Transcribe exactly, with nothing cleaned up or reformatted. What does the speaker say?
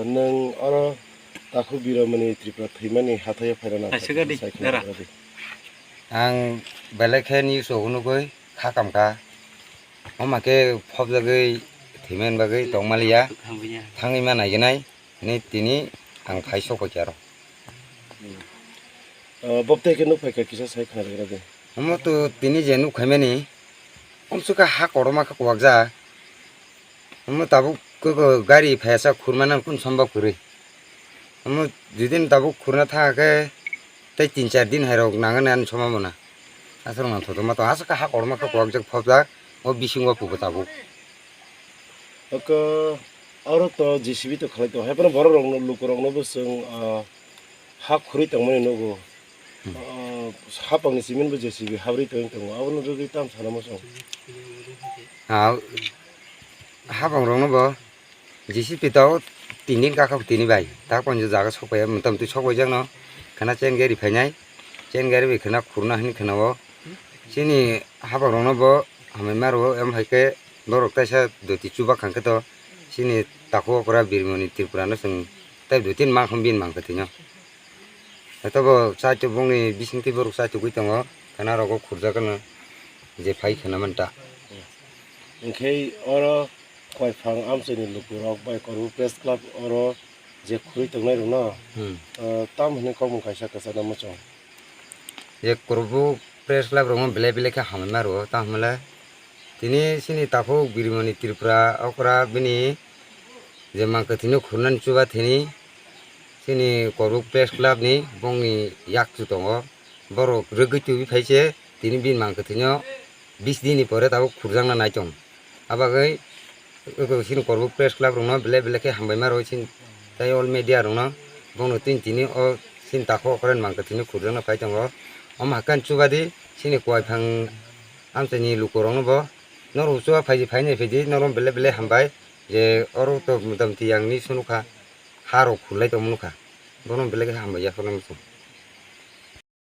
Nwng oro Takhuk Biromani Tripura thwimani hathaio phairana Kaisa gadi, sai khna dara. Rwdi. Ang belai khe news o nugwi kha kamkha. Omo khe phobjagwi thwimani bagwi tongmaliya. Hamya. Thangwi ma naiginai. Ni tini ang phai sokphaikha aro. Ah, bobtwi khe nuk phaikha kisa sai khna rwdi. Omo to tini je nuk khaimani, omsukha ha kotorma khe kuwakjak. Omo tabuk khe gari phaiyasa khurmani kunu sombab kwrwi. Omo judin tabuk khurna thangkhe tei tin char din hairok nangani ani sombabona. Aswk nang thoto ma to aswk ha kotorma khe kuwakjak phobjak o bisingo pugo tabuk. Oko oro to J C B to khalai to, hai phano borok rokno, luku rokno bo chwng, ah, ha khurwi tongmani nugo. Hmm. Ah, hapangni cement bo J C B habrwi tongwi tongo, abono rwgwi tam sana muchung. Ah, hapang rokno bo J C B to tini kakha tini bai, tak ponjo jaga sokpaiya, motamtwi sokpaijakno khana chain gari phainai, chain gari bai khana khurna hwnwi khana o. Chini hapang rokno bo hambai ma rwo, em hai khe borok teisa doti chuba khang khe to chini takhuk okra Birmoni Tripura no chwng tei doti ni mangkham bini mang kwthwino. Joto bo chaichuk bongni bisingtwi borok chaichugwi tongo, khana rogo khurjak no je phai khana manta. Hinkhe oro Koiphang amchaini lukurok bai Korbuk Press Club oro je khurwi tongnai rokno, Hmm. ah, tam hwnwi kokmung kaisa kwchana muchung. Je Korbuk Press Club rokno belai belai khe hambai ma rwo, tamo hwnle tini chini takhuk Birmoni Tripura okra bini je mang kwthwino khurnani chuba thini chini Korbuk Press Club ni bongni yakchu tongo, borok rwgwi tubui phai se tini bini mang kwthwino bis din ni pore tabuk khurjakna nai tong. Abagwi eko chini Korbuk Press Club rokno belai belai khe hambai ma rwo chini tei all media rokno, bono tini tini o chini takhuk okra ni mang kwthwino khurjakna phai tongo. Omo hakhe chuba di chini Koiphang amchaini lukurokno bo norok chuba phai phai nai phai di norok belai belai hambai je oro to motamti yang ni sunu kha ha rok khurlai tongmani kha bono belai khe hambai ya phano muchung.